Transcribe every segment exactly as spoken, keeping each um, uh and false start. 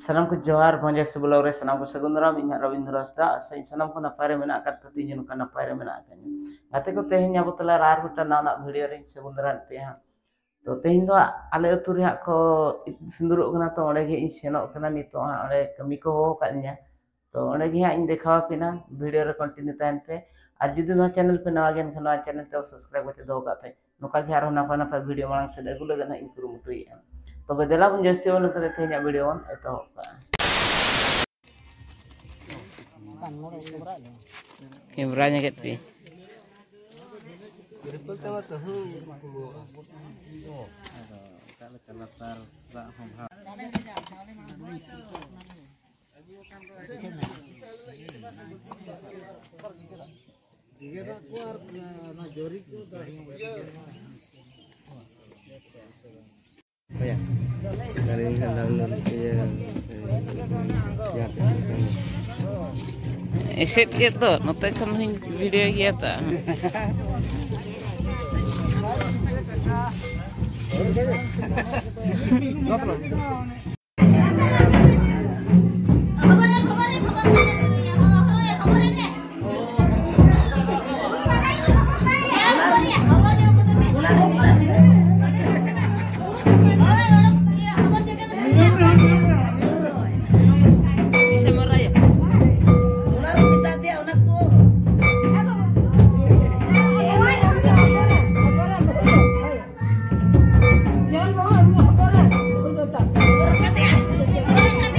ᱥᱟᱱᱟᱢ ᱠᱚ ᱡᱚᱦᱟᱨ, ᱵᱷᱚᱸᱡᱟ ᱥᱮ ᱵᱞᱚᱜ ᱨᱮ ᱥᱟᱱᱟᱢ ᱠᱚ ᱥᱟᱹᱜᱩᱱ ᱫᱟᱨᱟᱢ᱾ ᱤᱧ ᱦᱟᱸᱜ ᱨᱚᱵᱤᱱᱫᱨᱚ ᱦᱟᱸᱥᱫᱟ, ᱟᱥᱟᱭᱟᱹᱧ ᱥᱟᱱᱟᱢ ᱠᱚ ᱱᱟᱯᱟᱭ ᱨᱮ ᱢᱮᱱᱟᱜ ᱟᱠᱟᱫ ᱯᱮ, ᱤᱧ ᱦᱚᱸ ᱱᱚᱝᱠᱟ ᱱᱟᱯᱟᱭ ᱨᱮ ᱢᱮᱱᱟᱜ ᱟᱠᱟᱫᱤᱧᱟ᱾ ᱜᱟᱛᱮ ᱠᱚ, ᱛᱮᱦᱮᱧ ᱟᱵᱚ ᱛᱟᱞᱟ ᱨᱮ ᱟᱨ ᱢᱤᱫᱴᱟᱝ ᱱᱟᱣᱟ ᱱᱟᱜ ᱵᱷᱤᱰᱤᱭᱳ ᱨᱤᱧ ᱥᱟᱹᱜᱩᱱ ᱫᱟᱨᱟᱢᱮᱫ ᱯᱮᱭᱟ ᱦᱟᱸᱜ᱾ ᱛᱚ, ᱛᱮᱦᱮᱧ ᱫᱚ ᱦᱟᱸᱜ ᱟᱞᱮ ᱟᱹᱛᱩ ᱨᱮ ᱦᱟᱸᱜ ᱠᱚ ᱥᱤᱸᱫᱩᱨᱚᱜ ᱠᱟᱱᱟ, ᱛᱚ ᱚᱸᱰᱮ ᱜᱮ ᱤᱧ ᱥᱮᱱᱚᱜ ᱠᱟᱱᱟ᱾ ᱱᱤᱛᱚᱜ ᱦᱟᱸᱜ ᱚᱸᱰᱮ ᱠᱟᱹᱢᱤ ᱠᱚ ᱦᱚᱦᱚ ᱟᱠᱟᱫ ᱞᱤᱧᱟ, ᱛᱚ ᱚᱸᱰᱮ ᱜᱮ ᱦᱟᱸᱜ ᱤᱧ ᱫᱮᱠᱷᱟᱣ ᱟᱯᱮ ᱱᱟ᱾ ᱵᱷᱤᱰᱤᱭᱳ ᱨᱮ ᱠᱚᱱᱴᱤᱱᱤᱭᱩ ᱛᱟᱦᱮᱱ ᱯᱮ᱾ ᱟᱨ ᱡᱩᱫᱤ ᱱᱚᱣᱟ ᱪᱮᱱᱮᱞ ᱯᱮ ᱱᱟᱣᱟ ᱜᱮᱭᱟ, ᱮᱱᱠᱷᱟᱱ ᱱᱚᱣᱟ ᱪᱮᱱᱮᱞ ᱛᱮ ᱥᱟᱵᱥᱠᱨᱟᱭᱤᱵ ᱠᱟᱛᱮ ᱫᱚᱦᱚ ᱠᱟᱜ ᱯᱮ᱾ ᱱᱚᱝᱠᱟ ᱜᱮ ᱟᱨᱦᱚᱸ ᱱᱟᱯᱟᱭ ᱱᱟᱯᱟᱭ ᱵᱷᱤᱰᱤᱭᱳ ᱢᱟᱲᱟᱝ ᱥᱮᱫ ᱟᱹᱜᱩ ᱞᱟᱹᱜᱤᱫ ᱦᱟᱸᱜ ᱤᱧ ᱠᱩᱨᱩᱢᱩᱴᱩᱭᱮᱫᱼᱟ᱾ ᱛᱚᱵᱮ ᱫᱮᱞᱟ ᱵᱚᱱ ᱡᱟᱹᱥᱛᱤ ᱵᱟᱹᱱᱩᱜ ᱠᱟᱛᱮ ᱛᱮᱦᱮᱧᱟᱜ ᱵᱷᱤᱰᱤᱭᱳ ᱵᱚᱱ ᱮᱛᱚᱦᱚᱵ ᱠᱟᱜᱼᱟ᱾ ᱠᱮᱢᱨᱟ ᱧᱮᱜᱮᱫ ᱯᱮ᱾ ᱦᱳᱭᱟ᱾ ᱟᱨ ᱤᱧ ᱦᱟᱸᱜ ᱰᱟᱣᱩᱱᱞᱳᱰ ᱤᱭᱟᱹ, ᱤᱭᱟᱹ ᱮᱥᱮᱫ ᱜᱮ ᱛᱚ, ᱱᱚᱛᱮ ᱠᱷᱚᱱ ᱦᱚᱸᱧ ᱵᱷᱤᱰᱤᱭᱳ ᱜᱮᱭᱟ ᱛᱚ᱾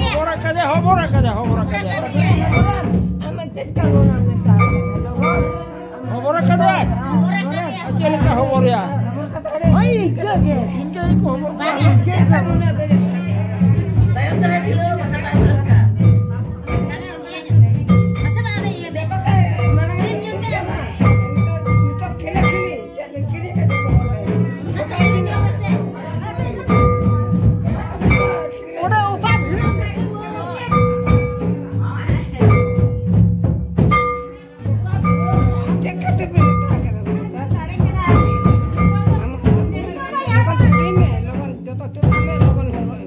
ᱦᱚᱵᱚᱨ ᱟᱠᱟᱫᱮ, ᱦᱚᱵᱚᱨ ᱟᱠᱟᱫᱮ, ᱦᱚᱵᱚᱨ ᱟᱠᱟᱫᱮ᱾ ᱦᱚᱵᱚᱨ ᱟᱠᱟᱫᱮ? ᱪᱮᱫ ᱞᱮᱠᱟ ᱦᱚᱵᱚᱨ ᱭᱟ? ᱦᱳᱭ, ᱤᱱᱠᱟᱹ ᱜᱮ᱾ ᱤᱱᱠᱟᱹ ᱜᱮᱠᱚ ᱦᱚᱵᱚᱨ ᱠᱚᱣᱟ᱾ ᱤᱱᱠᱟᱹ ᱜᱮ᱾ ᱪᱮᱫ ᱠᱷᱟᱹᱛᱤᱨ ᱯᱮ ᱢᱮᱛᱟ ᱠᱟᱱᱟ? ᱞᱚᱜᱚᱱ ᱪᱷᱩᱴᱤᱭ ᱢᱮ, ᱞᱚᱜᱚᱱ ᱡᱚᱛᱚ ᱪᱷᱩᱴᱤᱭ ᱢᱮ, ᱞᱚᱜᱚᱱ ᱦᱚᱨᱚᱜ